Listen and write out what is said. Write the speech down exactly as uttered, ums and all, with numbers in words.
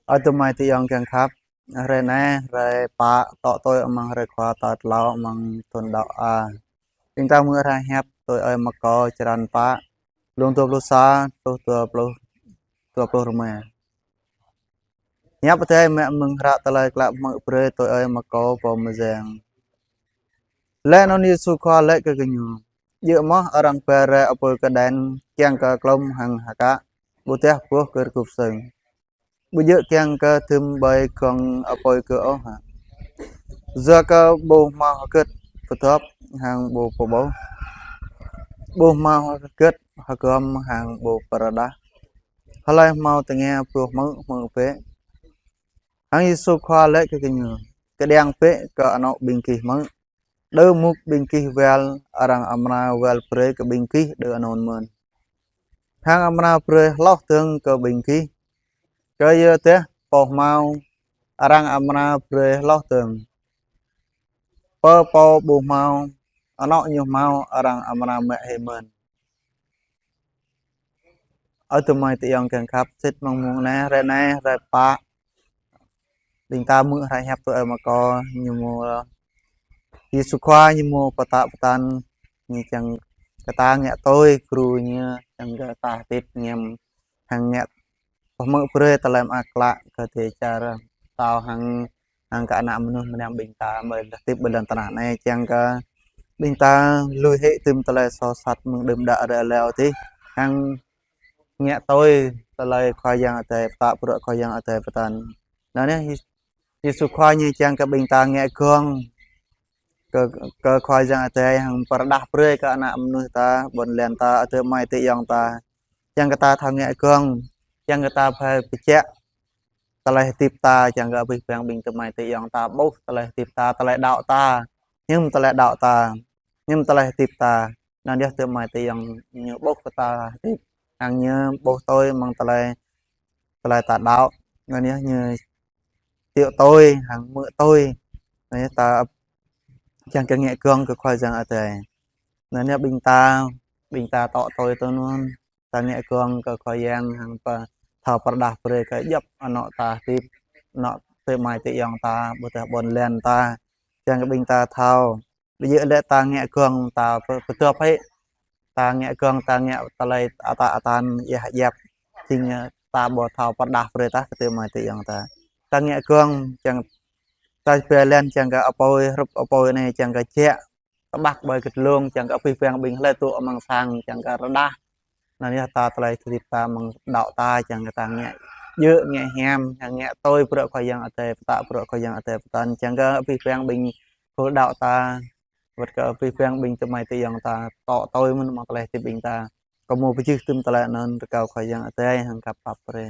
Ơ adơi amai adơi ayŏng kiăng khăp, hrơi anai, hrơi pă, tŏ tui amăng hrơi Khua tal klâo amăng thun đăo A. Ƀing ta hmư̆ hră hiăp tui Ơi Markô črăn pă, glông dua pluh sa truh dua pluh, dua pluh rơma. Hiăp Adai mă mơ̆ng hră tơlơi klă hmư̆ brơi tui Ơi Markô pô mơyang. Laih anŭn Yêsu Khua laĭ kơ gơñu: Djơ̆ mơ̆ arăng ba rai apui kơđen kiăng kơ klŭm hăng hơkă, ƀôdah boh kơ rơkŭp sưng? Ƀu djơ̆ kiăng kơ thim ƀơi gơ̆ng apui gơ̆ ôh hă? Yua kơ ƀu hmâo hơgĕt pơdŏp hăng ƀu pơƀuh, ƀu hmâo hơgĕt hơgŏm hăng ƀu pơrơđah, hlơi hmâo tơngia pioh hmư̆, hmư̆ bĕ. Hăng Yêsu Khua laĭ kơ gơñu: Kơđiăng bĕ kơ anŏ ƀing gih hmư̆. Đơ mŭk ƀing gih wăl, arăng amra wăl brơi kơ ƀing gih đơ anŭn mơ̆n. Hăng amra brơi hloh dơ̆ng kơ ƀing gih. Kơ yua dah pô hmâo, arăng amra brơi hloh dơ̆ng. Pơ pô ƀu hmâo, anŏ ñu hmâo arăng amra mă hĭ mơ̆n. Ơ adơi amai adơi ayŏng kiăng khăp, sĭt mơ̆ng mông anai, hrơi anai, hrơi pă, ƀing ta hmư̆ hră hiăp tui Ơi Markô, ñu mơ̆ Yêsu Khua ñu mơ̆ pơtă pơtăn, ñu kiăng kơ ta ngă tui gru ñu, kiăng kơ ta hơdip ñăm hăng ngă pơhmư̆ brơi tơlơi mơak klă kơ dêh čar pơtao hăng, hăng kơ ană mơnuih mơnam ƀing ta ƀơi lŏn, hơdip ƀơi lŏn tơnah anai, kiăng kơ ƀing ta lui hĭ tơm tơlơi soh sat mơ̆ng đưm đă rai leo tih, hăng ngă tui tơlơi Khua Yang Adai pơtă, bruă Khua Yang Adai pơtăn. Anŭn yơh, Yêsu Khua ñu kiăng kơ ƀing ta ngă gơ̆ng kơ, kơ Khua Yang Adai hăng pơrơđah brơi kơ ană mơnuih ta, ƀôn lan ta, adơi amai adơi ayŏng ta. Kiăng kơ ta thâo ngă gơ̆ng, kiăng kơ ta phải pơčĕ tơlơi hơdip ta, kiăng kơ abih bang ƀing adơi amai adơi ayŏng ta ƀuh tơlơi hơdip ta, tơlơi đăo ta, hiư̆m tơlơi đăo ta, hiư̆m tơlơi hơdip ta. Anŭn yơh adơi amai adơi ayŏng ñu ƀuh kơ ta hơdip, hăng ñu ƀuh tui mơ̆ng tơlơi, tơlơi ta đăo. Anŭn yơh ñu tiŏ tui hăng hmư̆ tui. Anŭn yơh ta kiăng kơ ngă gơ̆ng kơ Khua Yang Adai. Anŭn yơh ƀing ta, ƀing ta tŏ tui tui anŭn, ta ngă gơ̆ng kơ Khua Yang hăng pơ, thâo pơrơđah brơi kơ djŏp anŏ ta hơdip, anŏ adơi amai adơi ayŏng ta, ƀôdah ƀôn lan ta. Kiăng kơ ƀing ta thâo, ƀu djơ̆ lĕ ta ngă gơ̆ng ta pơ-, pơdŏp hĭ. Ta ngă gơ̆ng, ta ngă tơlơi ata atan, ia hơjăp. Jing, ơ, ta ƀu thâo pơrơđah brơi tah kơ adơi amai adơi ayŏng ta. Ta ngă gơ̆ng, kiăng ta ba lan, kiăng kơ apui, hrup apui anai, kiăng kơ jĕ tơƀăk ƀơi kơtlông, kiăng kơ abih bang ƀing hlơi tŭ amăng sang, kiăng kơ rơđah. Anŭn yơh ta tơlơi hơdip ta mơ̆ng đăo ta, kiăng kơ ta ngă djơ̆, ngă hiam, hăng ngă tui bruă Khua Yang Adai pơtă, bruă Khua Yang Adai pơtăn, kiăng kơ abih bang ƀing khul đăo ta, wơ̆t kơ abih bang ƀing adơi amai adơi ayŏng ta tŏ tui mơ̆n mơ̆ng tơlơi hơdip ƀing ta. Kâo hmâo pơjih tơm tơlơi anŭn, rơkâo Khua Yang Adai hăng khăp pap brơi.